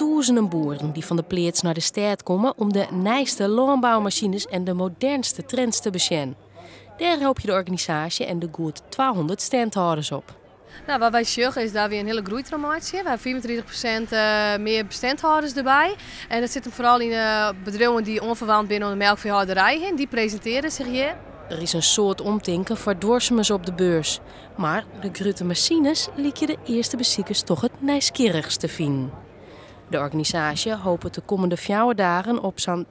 Tûzenen boeren dy't fan de pleats nei de stêd komme om de nijste lânboumasines en de modernste trends te besjen. Dêr hoopje de organisaasje en de goed 200 standhâlders op. Nou, wat wy sjogge is dat wy in hiele groei meitsje. Wy hawwe 35% mear standhâlders derby. En dat sit him foaral yn bedriuwen dy't oanferwant binne oan de melkfeehâlderij. Dy presintearje sich hjir. Der is in soad omtinken foar duorsumens op de beurs. Mar de grutte masines lykje de earste besikers dochs it nijsgjirrichst te finen. De organisaasje hopet de kommende 4 dagen op sa'n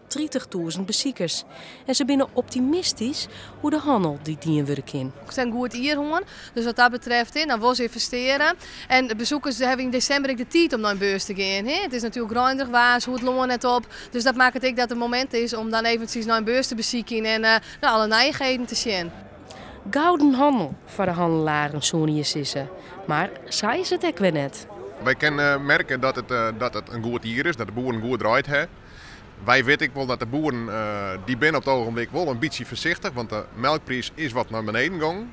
30.000 besikers. En se binne optimistysk oer de hannel dy't dien wurde kin. It is in goed jier hân, dus wat dat betreft, dan wol se ynvestearje. En de besikers hawwe yn desimber ek de tiid om nei in beurs te gean. Hè. It is natuerlik reinich waar, se hoege it lân net op. Dus dat makket ek dat it momint is om dan eventsjes nei in beurs te besykjen en alle nijichheden te sjen. Gouden hannel foar de hannelaren, soene je sizze. Mar sa is it ek wer net. Wy kinne merke dat it in goed jier is, dat de boeren goed draaid hawwe. Wy witte ek wol dat de boeren, dy binne op it ogenblik wol in bytsje foarsichtich, want de melkpriis is wat nei beneden gongen.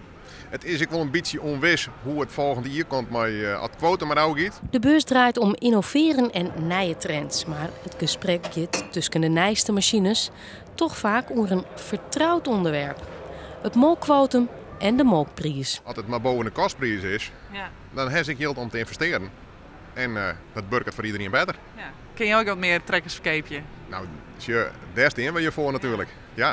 It is ek wol in bytsje ûnwis hoe't it folgjende jier komt mei as de kwotum mar ôfgiet. De beurs draait om ynnovearjen en nije trends, mar it gesprek giet tusken de nijste masines dochs faak oer in fertroud ûnderwerp. It molkkwotum en de molkpriis. As it mar boppe de kostpriis is, dan ha ik jild om te ynvestearjen. En dat wurket foar iderien better. Ja. Kinne jo ek wat mear trekkers ferkeapje? Nou, dêr steane we hjir foar natuerlik. Ja.